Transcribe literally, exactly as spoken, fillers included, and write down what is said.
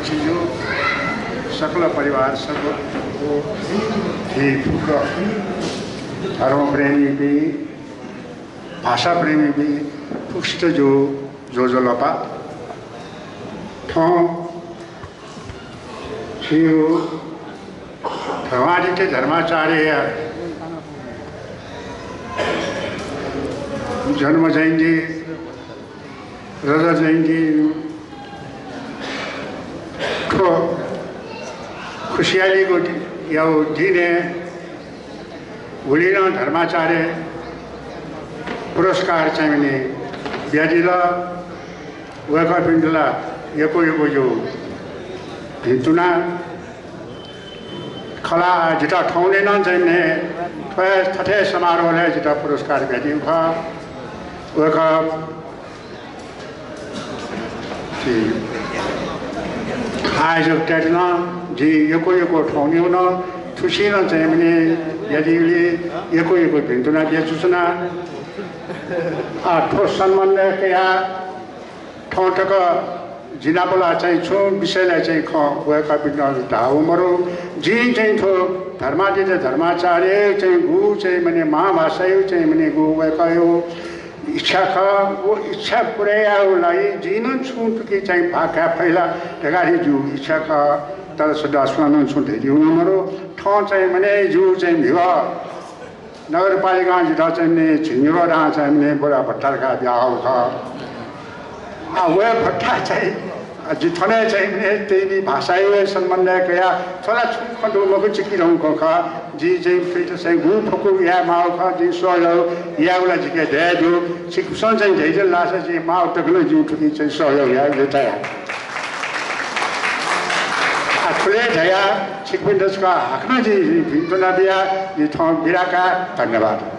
छिजु सकल परिवार, सकल व झी फुक्क धर्मप्रेमीपिं, भाषाप्रेमीपिं फुक्कसित जु ज्वजलपा। थौं छिगु धर्मादित्य धर्माचार्यया जन्म जयन्ती, रजत जयन्ती थ्व खुसियालीगु दि-, यागु दिनय् हुलिं नं धर्माचार्य पुरस्कार चाहिँ नि बियादिल। वय्कःपिन्त ला यक्व यक्व जु भिन्तुना। खला जितः थौंने नं चाहिँ नि थ्व, थथे समारोहय् जितः पुरस्कार बियादीगु खः। वय्कः झी आयोजकतय्त नं जिं यक्व यक्व थौंनिगु नं थुसिं नं चाहिँ नि बियादीगुलिं यक्व यक्व भिन्तुना बियाच्वना। आ, थ्व सम्बन्ध कयाः थौं तक जि नाप ला चाहिँ छुं विषयलय् चाहिँ खँ वय्कःपिन्त धाःगु मरु। जिं चाहिँ थ्व धर्मादित्य धर्माचार्य चाहिँ गु चाहिँ मने महाभाषायु चाहिँ मने गु वय्कःयु इच्छा खः। व इच्छा पूरा यायेगु लागि जिं नं छुं थुकी चाहिँ भाग काये फइ ला धकाः जिगु इच्छा खः। तर सदां सुनानं छुं धयादीगु मरु। थौं चाहिँ मने जिगु चाहिँ म्हिगः नगरपालिकां जितः चाहिँ नि झिंनिगः दां चाहिँ नि बुरा भत्ता धकाः बियाहःगु खः। आ, व भत्ता चाहिँ, आ, जि थन चाहिँ नि तैबी भाषायु सम्बन्ध कयाः थ्व ला छुं खँ दु मखु, चिकिधंगु खँ खः। जि चाहिँ थुइत चाहिँ गु फक्व याये माःगु खः, जिं सहयोग यायेगु ला जिके दये दु। छिकपिन्सं चाहिँ धयादिल धाःसा जिं माःगु तक नं जिं थुकी चाहिँ सहयोग यायेगु तयार। आ, थुलि धयाः छिकपिन्त छकः हाकनं जिं भिन्तुना बियाः जि थौं बिदा काये। धन्यवाद।